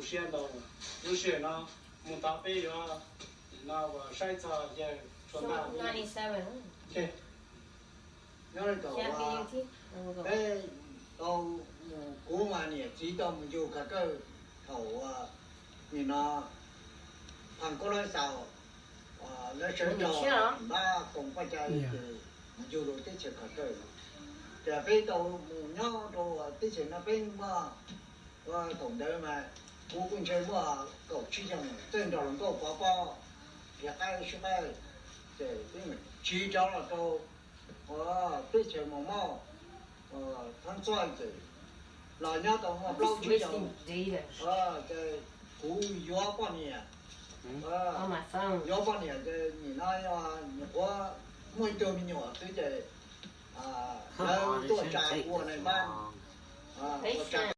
Siab ntau, lub sij hawm no mus tod peb yuav no uas saib txog yawg Tshuas Ntaj. Nyob li thaum peb tau mus, kuv mas niam txiv tau mus yug khaws kawj thaum nim no Pham Koob Lab Xaus, lawv sawv rog npab koom paj cai ces mus yug rau teb chaws khaws kawj. Ces peb tau mus nyob rau teb chaws no peb muaj, thaum ntawd mas kuv kuj ntshe muaj kaum tsib xyoos, txawj nrog hluas nkauj pov pob, nrhiav qaib sub qaib, ces peb tsiv rov los rau teb chaws Mos Mauj, Thab Txoj ces los nyob tau muaj plaub tsib xyoos, ces kuv yuav poj niam, yuav poj niam ces nim no nyuam qhuav muaj ib tug me nyuam xwb ces lawv tuaj tsa kuv ua nais npab, ua tsa